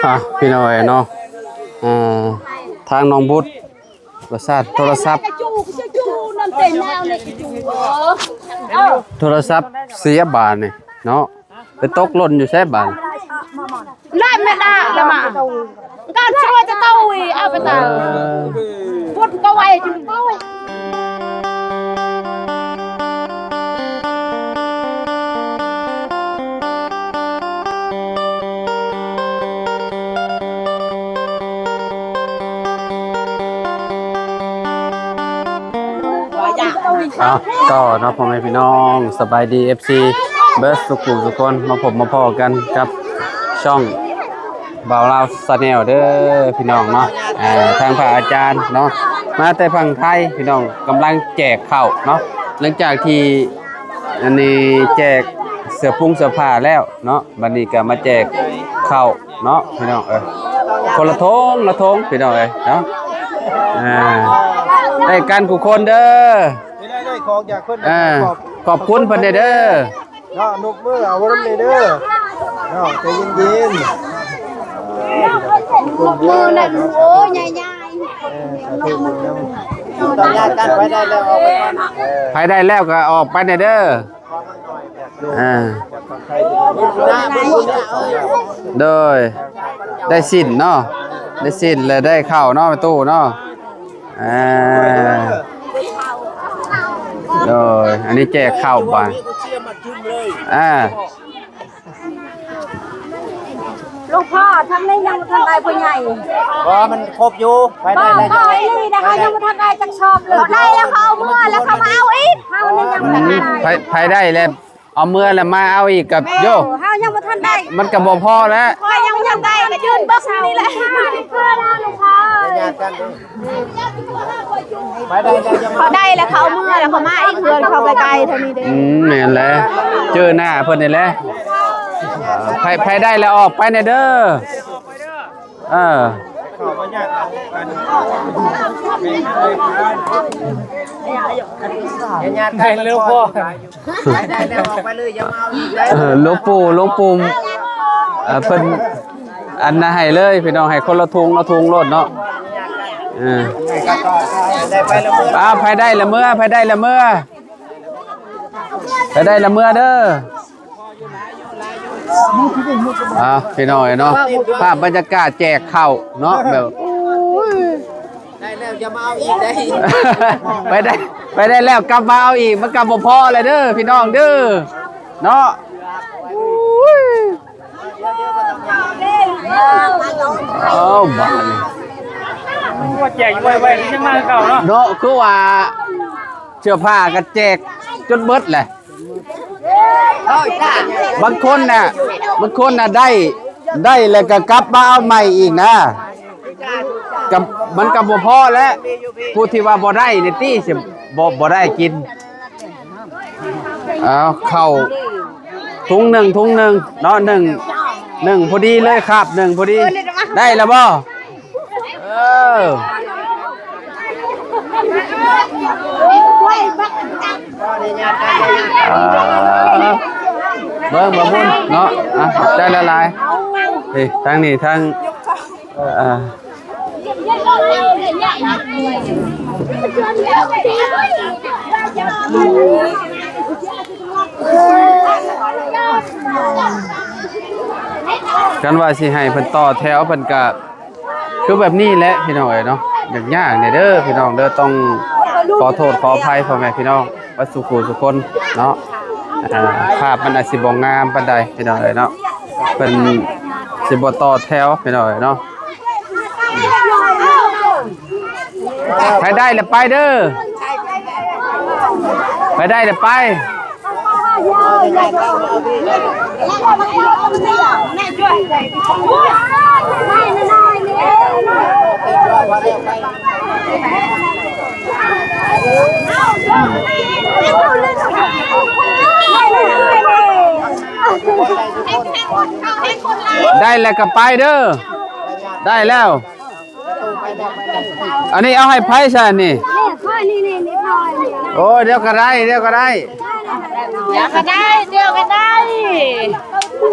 ອ່ະ ພີ່ນ້ອງເອີຍເນາະ ອ່າ ທາງນ້ອງບຸດ ປະສານໂທລະສັບ ໂທລະສັບເສຍບາດນີ້ເນາະ ໄປຕົກຫຼົ່ນຢູ່ໃສບາດນີ້? ເລີຍແມ່ນລະມາ ການຊ່ວຍຈະເຕົ້າອີກ ເອົາໄປຕາຍ ເອີ ບົດກໍໄວຈຸເຕົ້າ. ເອົາ ຕໍ່ເນາະ ພໍ່ແມ່ພີ່ນ້ອງ ສະບາຍດີ ເອັຟຊີ ເບິດສູ່ຜູ້ສູ່ຄົນ ມາພົບມາພໍ້ກັນກັບຊ່ອງ ບ່າວລາວ Channel ເດີພີ່ນ້ອງເນາະ ເອີ ທາງພະອາຈານເນາະ ມາແຕ່ຝັ່ງໄທພີ່ນ້ອງ ກຳລັງແຈກເຂົ້າເນາະ ຫຼັງຈາກທີ່ອັນນີ້ແຈກເສື້ອປຸງເສື້ອຜ້າແລ້ວເນາະ ບັດນີ້ກໍມາແຈກເຂົ້າເນາະພີ່ນ້ອງເອີຍ ຄົນລະຖົງລະຖົງພີ່ນ້ອງເອີຍເນາະ ອ່າ ໄດ້ກັນທຸກຄົນເດີ ໄດ້ ໄດ້ຂອງຈາກເພິ່ນ ອ່າ ຂອບ ຂອບຄຸນເພິ່ນແດ່ເດີ ເນາະ ຍົກມືເອົານຳແດ່ເດີ ເນາະ ໃຈເຢັນໆ ເອີ ຂອບຄຸນເດີ ມືນັ້ນ ໂອ້ຍ ໃຫຍ່ໆ ເອີ ສາທຸນຳ ຕ້ອງຍາດກັນ ໃຜໄດ້ແລ້ວອອກໄປກ່ອນ ເອີ ໃຜໄດ້ແລ້ວກໍອອກໄປແດ່ເດີ ອ່າ ໂດຍ ໄດ້ສິ້ນເນາະ ໄດ້ສິ້ນ ແລະ ໄດ້ເຂົ້າເນາະ ແມ່ຕູ້ເນາະ ອ່າ ໂດຍ ອັນນີ້ແຈກເຂົ້າບາດ ອ່າ ຫຼວງພໍ່ ທາງນີ້ຍັງບໍ່ທັນໄດ້ຜູ້ໃຫຍ່ ບໍ່ ມັນຄົບຢູ່ ໄປໄດ້ແລ້ວ ບໍ່ ໄປນີ້ນະ ເຮົາຍັງບໍ່ທັນໄດ້ຈັກຊອບເລີຍ ໄດ້ແລ້ວເຂົາເອົາເມືອ ແລ້ວເຂົາມາເອົາອີກ ເຮົານີ້ຍັງບໍ່ທັນໄດ້ ໃຜ ໃຜໄດ້ແລ້ວ ເອົາເມືອແລ້ວມາເອົາອີກກັບ ແມ່ນ ໂຍ ເຮົາຍັງບໍ່ທັນໄດ້ ມັນກໍບໍ່ພໍແລ້ວ ຂ້ອຍຍັງບໍ່ທັນໄດ້ ກໍຢືນເບິ່ງຢູ່ນີ້ແຫຼະ ໄປໄດ້ແລ້ວ ເຂົາໄດ້ແລ້ວ ເຂົາເອົາເມືອ ແລ້ວເຂົາມາອີກ ເຮືອນເຂົາໃກ້ໆ ເທົ່ານີ້ເດ້ ອືມ ແມ່ນແຫຼະ ເຈີໜ້າເພິ່ນນີ້ແຫຼະ ໃຜ ໃຜໄດ້ແລ້ວອອກໄປແດ່ເດີ. ເອີ ເຂົ້າບໍ່ຍາກ ເອົາກັນ ຍາດກັນ ເອີ ຫຼວງປູ່ ຫຼວງປູ່ ເອີ ເພິ່ນອັນນັ້ນໃຫ້ເລີຍ ພີ່ນ້ອງ ໃຫ້ຄົນລະຖົງລະຖົງໂລດເນາະ ເອີ ໄດ້ໄປລະເມືອ ອ່າ ໃຜໄດ້ລະເມືອ ໃຜໄດ້ລະເມືອ ໃຜໄດ້ລະເມືອເດີ. ອ່າ ພີ່ນ້ອງເອີຍເນາະ ພາບບັນຍາກາດແຈກເຂົ້າເນາະ ແບບ ໄດ້ແລ້ວຢ່າມາເອົາອີກໄດ້ ໄປໄດ້ ໄປໄດ້ແລ້ວກັບມາເອົາອີກ ມັນກໍບໍ່ພໍແລ້ວເດີພີ່ນ້ອງເດີ ເນາະ ເອົາບາດນີ້ ວ່າແຈກຢູ່ໄວໆ ຍັງມາຄືເກົ່າເນາະ ເນາະ ຄືວ່າເສື້ອຜ້າກໍແຈກຈົນເບິດແຫຼະ. ບາງຄົນນະ ບາງຄົນນະໄດ້ ໄດ້ແລ້ວກໍກັບມາເອົາໃໝ່ອີກນະ ກໍ ມັນກໍບໍ່ພໍແຫຼະ ຜູ້ທີ່ວ່າບໍ່ໄດ້ນີ້ຕິ ຊິບໍ່ ບໍ່ໄດ້ກິນ ເອົາເຂົ້າ ຖົງໜຶ່ງ ຖົງໜຶ່ງເນາະ ໜຶ່ງ ໜຶ່ງພໍດີເລີຍ ຄາບໜຶ່ງພໍດີ ໄດ້ແລ້ວບໍ່? ເອີ ເບິ່ງ ບໍ່ບຸນເນາະ ອ່ະ ຂອບໃຈຫຼາຍໆ ເອີ ທາງນີ້ ທາງ ເອີ ຄັນວ່າຊິໃຫ້ເພິ່ນຕໍ່ແຖວ ເພິ່ນກະ ຄືແບບນີ້ແຫຼະພີ່ນ້ອງເອີຍເນາະ ຍາກໆແດ່ເດີພີ່ນ້ອງເດີ ຕ້ອງຂໍໂທດຂໍອະໄພພໍ່ແມ່ພີ່ນ້ອງເບິດສູ່ຜູ້ສູ່ຄົນເນາະ ອ່າ ພາບມັນອາດຊິບໍ່ງາມປານໃດພີ່ນ້ອງເອີຍເນາະ ເພິ່ນຊິບໍ່ຕໍ່ແຖວພີ່ນ້ອງເອີຍເນາະ ໃຜໄດ້ລະໄປເດີ ໃຜໄດ້ລະໄປ. ໄດ້ແລ້ວກໍໄປເດີ ໄດ້ແລ້ວ. ອັນນີ້ເອົາໃຫ້ໃຜຊະອັນນີ້? ໂອ້ຍ ດຽວກໍໄດ້ ດຽວກໍໄດ້ ດຽວກໍໄດ້ ດຽວກໍໄດ້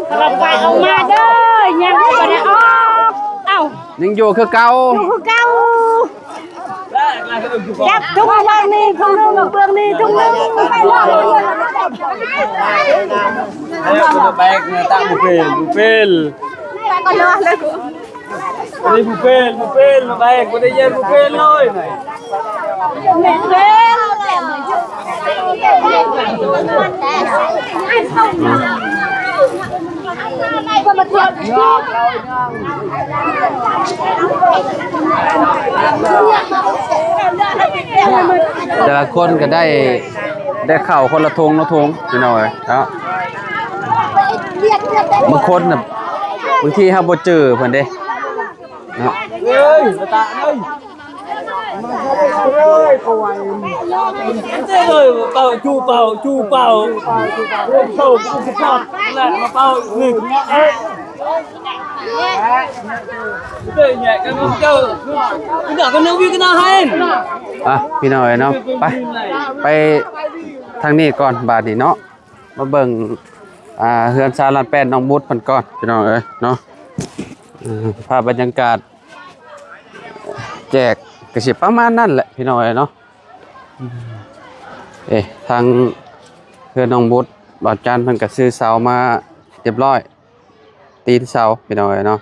ເອົາໄປເອົາມາເດີ ຍັງບໍ່ໄດ້ອອກ. ຍັງຢູ່ຄືເກົ່າ ຢູ່ຄືເກົ່າ. ຈັບທຸງເບື້ອງນີ້ທຸງໜຶ່ງ ເບື້ອງນີ້ທຸງໜຶ່ງ. ແບກນະ ຕາມບໍ່ເປັນ ບໍ່ເປັນ ໄປກ່ອນເນາະ. ອັນນີ້ຜູ້ເປັນ ຜູ້ເປັນ ມາແບກ ບໍ່ໄດ້ຢ້ານຜູ້ເປັນເລີຍ. ແຕ່ລະຄົນກໍໄດ້ ໄດ້ເຂົ້າຄົນລະຖົງລະຖົງ ພີ່ນ້ອງເອີຍເນາະ. ບາງຄົນນະ ບາງທີເຮົາບໍ່ເຈີເພິ່ນເດ້ເນາະ. ເອີຍ ມາຕະເອີຍ ມາເລີຍ ເອີຍ ເອົາໄວ້ ເອີຍ ເປົ່າ ຈູ່ເປົ່າ ຈູ່ເປົ່າ ເປົ່າ ຈູ່ເປົ່າ ແລ້ວມາເປົ່າ ນີ້ ເອີຍ ແຍກກັນເຈົ້າ ເຈົ້າກໍນັ່ງວິວກັນນະໃຫ້. ອ່ະ ພີ່ນ້ອງເອີຍເນາະ ໄປ ໄປທາງນີ້ກ່ອນ ບາດນີ້ເນາະ. ມາເບິ່ງ ອ່າ ເຮືອນຊາວລ້ານແປດນ້ອງບຸດເພິ່ນກ່ອນ ພີ່ນ້ອງເອີຍເນາະ. ເອີ ພາບບັນຍາກາດແຈກກໍຊິປະມານນັ້ນແຫຼະ ພີ່ນ້ອງເອີຍເນາະ. ເອີ ທາງເຮືອນນ້ອງບຸດ ບ່າວຈັນເພິ່ນກໍຊື້ເສົາມາຮຽບຮ້ອຍ ຕີນເສົາ ພີ່ນ້ອງເອີຍເນາະ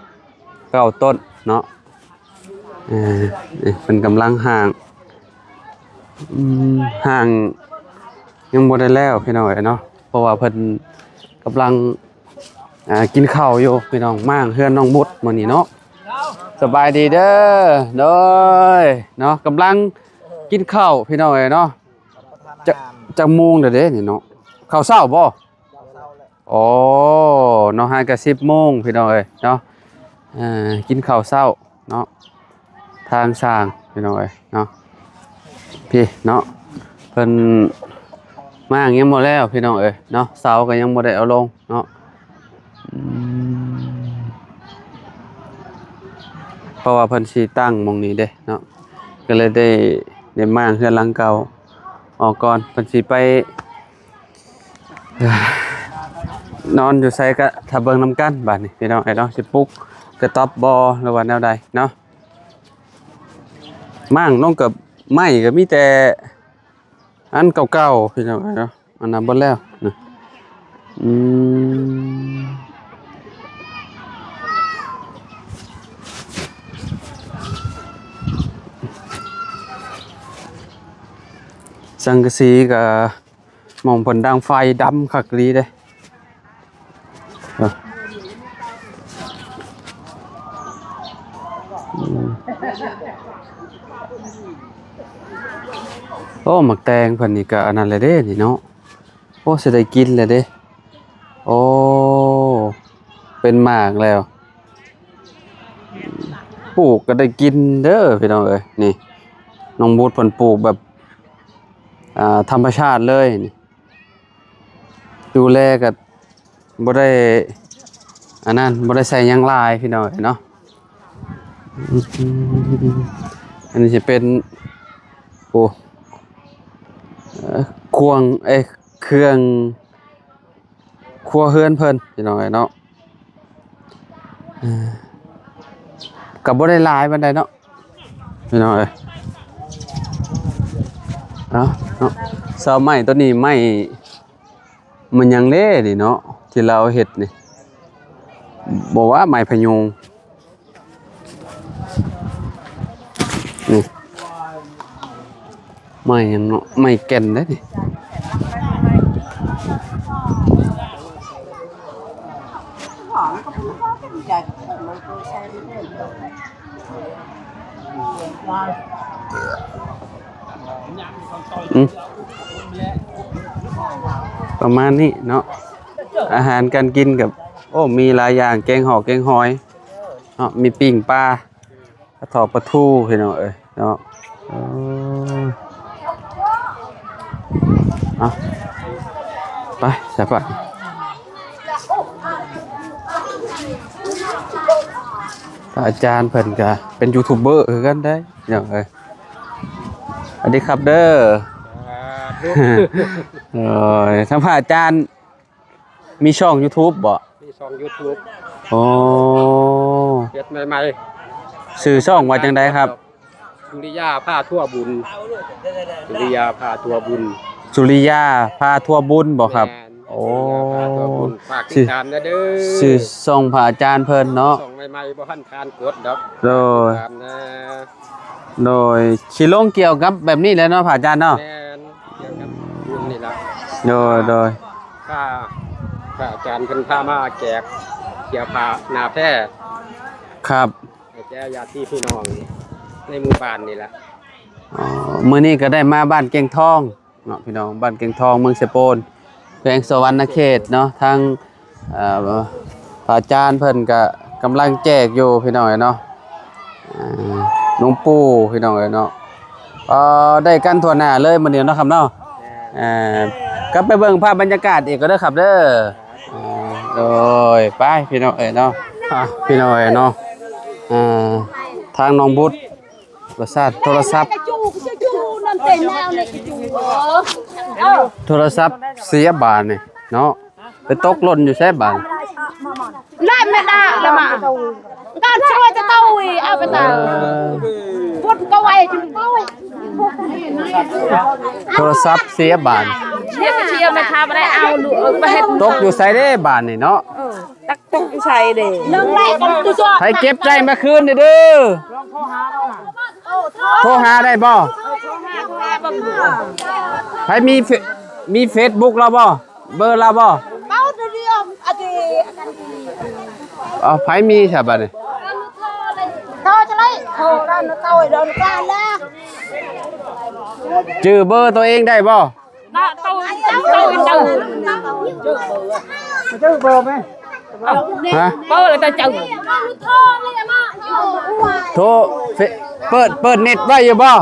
ເກົ້າຕົ້ນເນາະ. ເອີ ເພິ່ນກຳລັງຫ້າງ ອືມ ຫ້າງຍັງບໍ່ໄດ້ແລ້ວ ພີ່ນ້ອງເອີຍເນາະ ເພາະວ່າເພິ່ນກຳລັງ ອ່າ ກິນເຂົ້າຢູ່ ພີ່ນ້ອງ. ມ້າງເຮືອນນ້ອງບຸດມື້ນີ້ເນາະ. ສະບາຍດີເດີ ໂດຍເນາະ ກຳລັງກິນເຂົ້າ ພີ່ນ້ອງເອີຍເນາະ. ຈັກ ຈັກໂມງແລ້ວເດ້ນີ້ເນາະ ເຂົ້າເຊົ້າບໍ່? ອໍ ເນາະ ຫາກະສິບໂມງ ພີ່ນ້ອງເອີຍເນາະ. ເອີ ກິນເຂົ້າເຊົ້າເນາະ ທາງຊ່າງ ພີ່ນ້ອງເອີຍເນາະ. ພີ້ເນາະ ເພິ່ນມ້າງຍັງບໍ່ແລ້ວ ພີ່ນ້ອງເອີຍເນາະ ເສົາກໍຍັງບໍ່ໄດ້ເອົາລົງເນາະ. ອືມ ເພາະວ່າເພິ່ນຊິຕັ້ງໝ່ອງນີ້ເດ້ເນາະ ກໍເລີຍໄດ້ ໄດ້ມ້າງເຮືອນຫຼັງເກົ່າອອກກ່ອນ ເພິ່ນຊິໄປ ນອນຢູ່ໃສກະຖ້າເບິ່ງນຳກັນບາດນີ້ ພີ່ນ້ອງເອີຍເນາະ. ຊິປຸກກະຕ໊ອບບໍ່ ຫຼືວ່າແນວໃດເນາະ. ມ້າງລົງກະໄມ້ກະມີແຕ່ອັນເກົ່າໆ ພີ່ນ້ອງເອີຍເນາະ ອັນນັ້ນເບິດແລ້ວນະ. ອືມ ສັງກະສີກະ ໝ່ອງເພິ່ນດັງໄຟດຳຄັກອີ່ຫຼີເດ້. ເອີ ອືມ ໂອ້ ໝາກແຕງເພິ່ນນີ້ກະອັນນັ້ນແຫຼະເດ້ນີ້ເນາະ. ໂອ້ ຊິໄດ້ກິນແລ້ວເດ້. ໂອ້ ເປັນໝາກແລ້ວ ປູກກໍໄດ້ກິນເດີ ພີ່ນ້ອງເອີຍ. ນີ້ ນ້ອງບຸດເພິ່ນປູກແບບ ອ່າ ທຳມະຊາດເລີຍນີ້. ດູແລກໍບໍ່ໄດ້ອັນນັ້ນ ບໍ່ໄດ້ໃສ່ຫຍັງຫຼາຍ ພີ່ນ້ອງເອີຍເນາະ. ອັນນີ້ຊິເປັນ ໂອ້ ເອີ ຄວງ ເອີ ເຄື່ອງຄົວເຮືອນເພິ່ນ ພີ່ນ້ອງເອີຍເນາະ. ເອີ ກໍບໍ່ໄດ້ຫຼາຍປານໃດເນາະ ພີ່ນ້ອງເອີຍ. ເອົາເນາະ ເສົາໄມ້ຕົວນີ້ ໄມ້ ມັນຫຍັງເດ້ນີ້ເນາະ ທີ່ລາວເຮັດນີ້ ບໍ່ວ່າໄມ້ພະຍຸງ ນີ້ ໄມ້ຫຍັງເນາະ ໄມ້ແກ່ນເດ້ນີ້. ອືມ ປະມານນີ້ເນາະ ອາຫານການກິນກໍ ໂອ້ ມີຫຼາຍຢ່າງ ແກງຫອກແກງຫອຍເນາະ ມີປີ້ງປາ ກະເທາະປາທູ ພີ່ນ້ອງເອີຍເນາະ. ເອີ ເອົາ ໄປສະບາຍ. ພະອາຈານເພິ່ນກະເປັນຢູທູບເບີຄືກັນໄດ໋ ພີ່ນ້ອງເອີຍ. ສະຫວັດດີຄັບເດີ. ໂອ້ຍ ທາງພະອາຈານ ມີຊ່ອງຢູທູບບໍ່? ມີຊ່ອງຢູທູບ. ໂອ້ ເຮັດໃໝ່ໆ. ຊື່ຊ່ອງວ່າຈັ່ງໃດຄັບ? ສຸລິຍາພາທົ່ວບຸນ ສຸລິຍາພາທົ່ວບຸນ ສຸລິຍາພາທົ່ວບຸນບໍ່ຄັບ? ແມ່ນ ໂອ້ ສຸລິຍາພາທົ່ວບຸນ ຝາກຕິດຕາມແດ່ເດີ ຊື່ຊ່ອງພະອາຈານເພິ່ນເນາະ ຊ່ອງໃໝ່ໆ ບໍ່ທັນຄານກົດດອກ ໂດຍ ຕາມແດ່ ໂດຍ ຊິລົງກ່ຽວກັບແບບນີ້ແຫຼະເນາະ ພະອາຈານເນາະ ແມ່ນ ກ່ຽວກັບບຸນນີ້ລະ ໂດຍ ໂດຍ ພະ ພະອາຈານເພິ່ນພາມາແຈກເສື້ອຜ້າໜ້າແພ ຄັບ ໃຫ້ແກ່ຍາດຕິພີ່ນ້ອງໃນໝູ່ບ້ານນີ້ລະ ອໍ ມື້ນີ້ກໍໄດ້ມາບ້ານແກ່ງທອງເນາະ ພີ່ນ້ອງ ບ້ານແກ່ງທອງ ເມືອງເຊໂປນ ແຂວງສະຫວັນນະເຂດເນາະ ທາງ ເອີ ພະອາຈານເພິ່ນກະກຳລັງແຈກຢູ່ພີ່ນ້ອງເອີຍເນາະ ເອີ ຫຼວງປູ່ພີ່ນ້ອງເອີຍເນາະ ເອີ ໄດ້ກັນທົ່ວໜ້າເລີຍມື້ນີ້ເນາະຄັບເນາະ ເອີ ກັບໄປເບິ່ງພາບບັນຍາກາດອີກກໍເດີຄັບເດີ ເອີ ໂດຍ ໄປພີ່ນ້ອງເອີຍເນາະ ອ່ະ ພີ່ນ້ອງເອີຍເນາະ ເອີ ທາງນ້ອງບຸດ ປະສາດໂທລະສັບ ໂທລະສັບເສຍບາດນີ້ເນາະ ໄປຕົກຫຼົ່ນຢູ່ໃສບາດ ລະແມ່ດາລະມາ ການຊ່ວຍຈະເຕົ້າອີກ ເອົາໄປຕາ ເອີ ພຸດກໍໄວ ໂທລະສັບເສຍບາດ ເສຍ ເສຍ ແມ່ຄ້າບໍ່ໄດ້ເອົາ ເອີ ໄປເຮັດ ຕົກຢູ່ໃສເດ້ບາດນີ້ເນາະ ເອີ ຈັກຕົກຢູ່ໃສເດ້ ໃຜເກັບໄດ້ມາຄືນເດີ ໂທຫາໄດ້ບໍ່? ໃຜມີເຟ ມີເຟສບຸກລາວບໍ່? ເບີລາວບໍ່? ເອົາ ໃຜມີຊະບາດນີ້ ໂທຈະໄດ້ ໂທລາວໂຕດອນການລະ ຈື່ເບີໂຕເອງໄດ້ບໍ່? ນະ ໂຕ ໂຕ ໂຕ ເຈີເບີໄໝ? ຮະ? ເບີລະເຈົ້າ ໂທ ເຟ ເປີດ ເປີດເນັດໄວ້ຢູ່ບໍ່?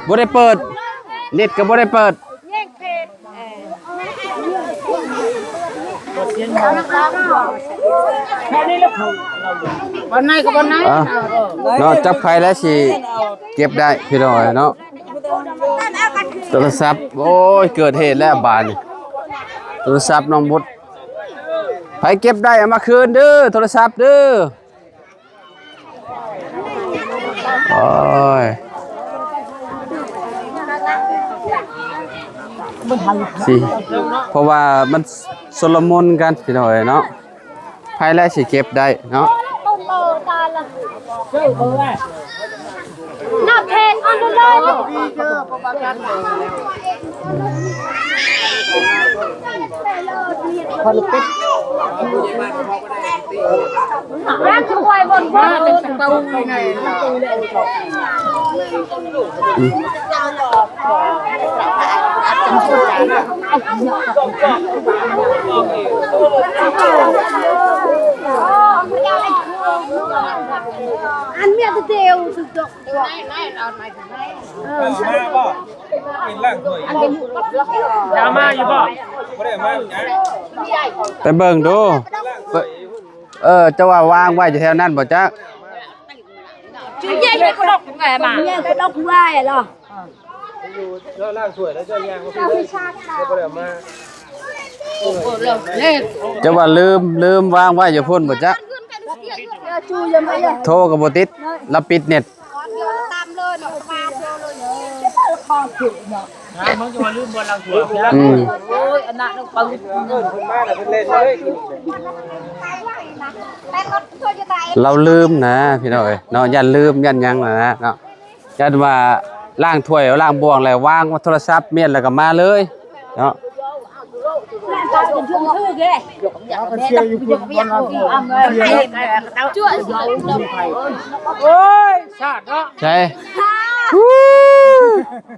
ບໍ່ໄດ້ເປີດ ເນັດກໍບໍ່ໄດ້ເປີດ ບ່ອນໃນກໍບ່ອນໃນ ອ່ະ ເນາະ ຈັກໃຜແລ້ວຊິເກັບໄດ້ ພີ່ນ້ອງເນາະ. ໂທລະສັບ ໂອ້ຍ ເກີດເຫດແລ້ວບາດນີ້ ໂທລະສັບນ້ອງບຸດ ໃຜເກັບໄດ້ເອົາມາຄືນເດີ ໂທລະສັບເດີ ໂອ້ຍ ຊິ ເພາະວ່າມັນຊົນລະມຸນກັນ ພີ່ນ້ອງເອີຍເນາະ. ໃຜແລະຊິເກັບໄດ້ເນາະ ນັບເທດອັນເລີຍ ຄົນເປັດ ຮ້ານຊ່ວຍບົນບົນ ອັນເມຍເດວສຸດດອກ ມາບໍ່ ເປັນລ້າງຖ້ວຍ ຈະເອົາມາຢູ່ບໍ່? ບໍ່ໄດ້ເອົາມາຫຍັງ ໄປເບິ່ງດູ ເອີ ເຈົ້າວ່າວາງໄວ້ຢູ່ແຖວນັ້ນບໍ່ຈັກ? ຈຸເຢັນກໍດອກແມ່ມາ ແມ່ກໍດອກວ່າຍລະ ຢູ່ເຈົ້າລ້າງຖ້ວຍແລ້ວເຈົ້າຍ່າງມາ ເຈົ້າບໍ່ໄດ້ເອົາມາ ເຈົ້າວ່າລືມ ລືມວາງໄວ້ຢູ່ພຸ້ນບໍ່ຈັກ ໂທກໍບໍ່ຕິດ ລະປິດເນັດ ອືມ ລາວລືມນະ ພີ່ນ້ອງເອີຍເນາະ ຢ້ານລືມ ຢ້ານຫຍັງນະເນາະ ຢ້ານວ່າລ້າງຖ້ວຍລ້າງບ່ວງແລ້ວວາງໂທລະສັບເມຍນແລ້ວກໍມາເລີຍເນາະ ໂອ້ຍ ຊາດເນາະ ໃສ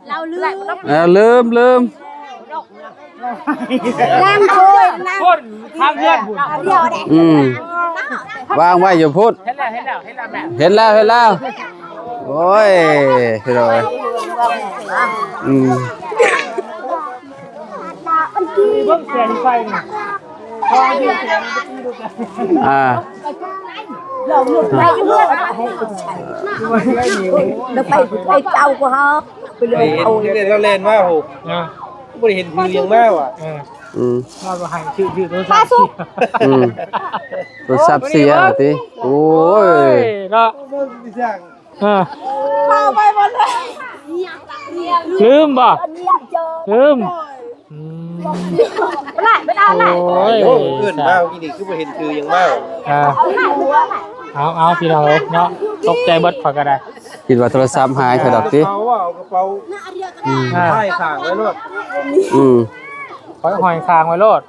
ລາວລືມ ເອີ ລືມ ລືມ ລ້າງຖ້ວຍ ຄົນທາງເຮືອນພຸ້ນ ອືມ ວາງໄວ້ຢູ່ພຸ້ນ ເຫັນແລ້ວ ເຫັນແລ້ວ ເຫັນແລ້ວ ໂອ້ຍ ພີ່ນ້ອງເອີຍ ອືມ ເບິ່ງແສງໄຟນີ້ ອ່າ ໄປເຈົ້າກໍເຮົາ ໄປເລີຍ ເອົາ ເຫັນແຕ່ລາວແລ່ນມາພຸ້ນ ບໍ່ໄດ້ເຫັນຜູ້ຫຍັງມາຫວາ ເອີ ອືມ ວ່າບໍ່ໃຫ້ຊື້ ຊື້ໂທລະສັບ ອືມ ໂທລະສັບເສຍຕິ ໂອ້ຍ ໂອ້ຍ ເນາະ ເອີ ເອົາໄປໝົດເລີຍ ລືມບໍ່ ລືມ ອືມ ໂອ້ຍ ເອີ້ນມາອີ່ນີ້ຄືບໍ່ເຫັນຖືຫຍັງມາ ອ່າ ເອົາ ເອົາ ພີ່ນ້ອງເອີຍເນາະ ຕົກໃຈເບິດຂ້ອຍກໍໄດ້ ຄິດວ່າໂທລະສັບຫາຍຊະດອກຕິ ເອົາ ເອົາກະເປົາ ອືມ ຫ້ອຍຂ້າງໄວ້ໂລດ ອືມ ຫ້ອຍຂ້າງໄວ້ໂລດ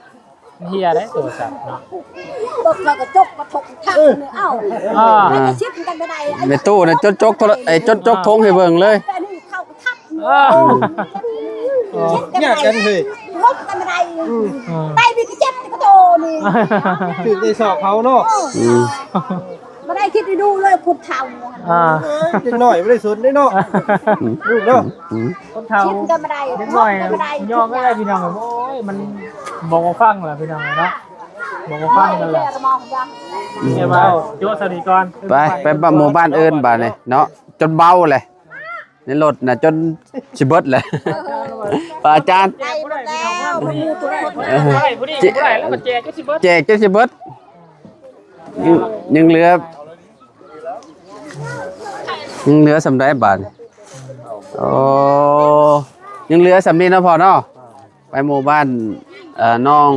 ເຮຍໄດ໋ໂທລະສັບເນາະ ຕົກແລ້ວກໍຈົກກະທົງທັກ ເອີ ເອົາ ອ່າ ແມ່ຕູ້ນະຈົກຈົກໂທລະ ເອີ ຈົກຈົກຖົງໃຫ້ເບິ່ງເລີຍ ເອີ ຍາກກັນເຮີ້ຍ ລົບກັນບໍ່ໄດ້ ອືມ ໄປມີກະເຈັບກະໂຕນີ້ ຖືກໄດ້ສອກເຂົາເນາະ ອືມ ບໍ່ໄດ້ຄິດໄດ້ດູເລີຍ ຜູ້ເຖົ້າ ອ່າ ເດັກນ້ອຍບໍ່ໄດ້ສົນເດ້ເນາະ ລູກເນາະ ອືມ ຄົນເຖົ້າ ເດັກນ້ອຍຍອມບໍ່ໄດ້ພີ່ນ້ອງ ໂອ້ຍ ມັນບໍ່ຟັງລະພີ່ນ້ອງເນາະ ບໍ່ຟັງກັນລະ ອືມ ເອົາໂຈະສະນີ້ກ່ອນ ໄປ ໄປບ້ານ ໝູ່ບ້ານອື່ນບາດນີ້ເນາະ ຈົນເບົາແຫຼະ ໃນລົດນະຈົນຊິເບິດແຫຼະ ພະອາຈານ ໄດ້ໝົດແລ້ວ ເອີ ບໍ່ໄດ້ ບໍ່ໄດ້ ແຈກຈົນຊິເບິດ ແຈກຈົນຊິເບິດ ຍັງ ຍັງເຫຼືອ ຍັງເຫຼືອສ່ຳໃດບາດນີ້ ໂອ້ ຍັງເຫຼືອສ່ຳນີ້ເນາະພໍ່ເນາະ ໄປໝູ່ບ້ານ ເອີ ນ້ອງ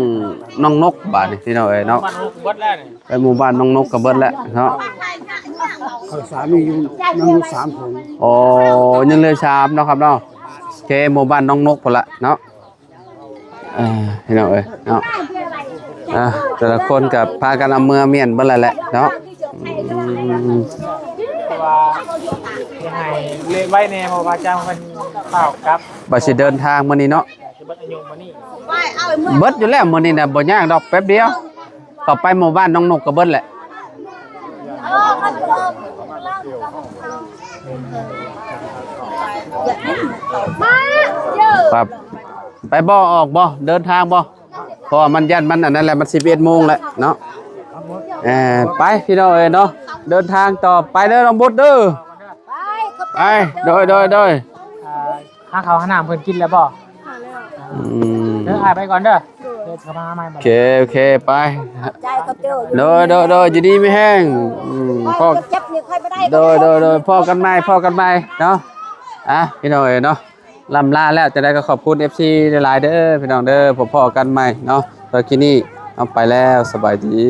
ນ້ອງນົກບາດນີ້ພີ່ນ້ອງເອີຍເນາະ ບ້ານນົກເບິດແລ້ວນີ້ ໄປໝູ່ບ້ານນ້ອງນົກກໍເບິດແລ້ວເນາະ ເຂົ້າສານມີຢູ່ ຍັງຢູ່ສາມຖົງ ໂອ້ ຍັງເຫຼືອສາມເນາະຄັບເນາະ ໂອເຄ ໝູ່ບ້ານນ້ອງນົກພຸ້ນລະເນາະ ອ່າ ພີ່ນ້ອງເອີຍເນາະ ອ່າ ແຕ່ລະຄົນກໍພາກັນເອົາເມືອມ້ຽນເບິດແລ້ວແຫຼະເນາະ ອືມ ເພາະວ່າຍັງໃຫ້ເລະໄວ້ແດ່ ເພາະວ່າເຈົ້າເພິ່ນຟ້າວກັບ ວ່າຊິເດີນທາງມື້ນີ້ເນາະ ຊິເບິດອາຍຸມື້ນີ້ ເບິດຢູ່ແລ້ວມື້ນີ້ນະ ບໍ່ຍາກດອກ ແປັບດຽວ ເຂົ້າໄປໝູ່ບ້ານນ້ອງນົກກໍເບິດແຫຼະ ໄປບໍ່ ອອກບໍ່ ເດີນທາງບໍ່ ເພາະວ່າມັນຢ້ານມັນອັນນັ້ນແຫຼະ ມັນສິບເອັດໂມງແລ້ວເນາະ ເອີ ໄປພີ່ນ້ອງເອີຍເນາະ ເດີນທາງຕໍ່ໄປເດີ ນ້ອງບຸດເດີ ໄປ ໂດຍ ໂດຍ ໂດຍ ອ່າ ຫາເຂົ້າຫານ້ຳເພິ່ນກິນແລ້ວບໍ່? ອືມ ເດີ ອ້າຍໄປກ່ອນເດີ ເດີ ເຂົ້າມາຫາໃໝ່ ໂອເຄ ໂອເຄ ໄປ ໃຈເຂົາເຈີຢູ່ ໂດຍ ໂດຍ ໂດຍ ຢູ່ດີມີແຮງ ອືມ ພໍ້ ເຈັບນີ້ຄ່ອຍບໍ່ໄດ້ ໂດຍ ໂດຍ ໂດຍ ພໍ້ກັນໃໝ່ ພໍ້ກັນໃໝ່ເນາະ ອ່ະ ພີ່ນ້ອງເອີຍເນາະ ລ່ຳລາແລ້ວ ຈັ່ງໃດກໍຂອບຄຸນເອັຟຊີຫຼາຍໆເດີ ພີ່ນ້ອງເດີ ພໍ້ກັນໃໝ່ເນາະ ສຳລັບຄລິບນີ້ເຮົາໄປແລ້ວ ສະບາຍດີ.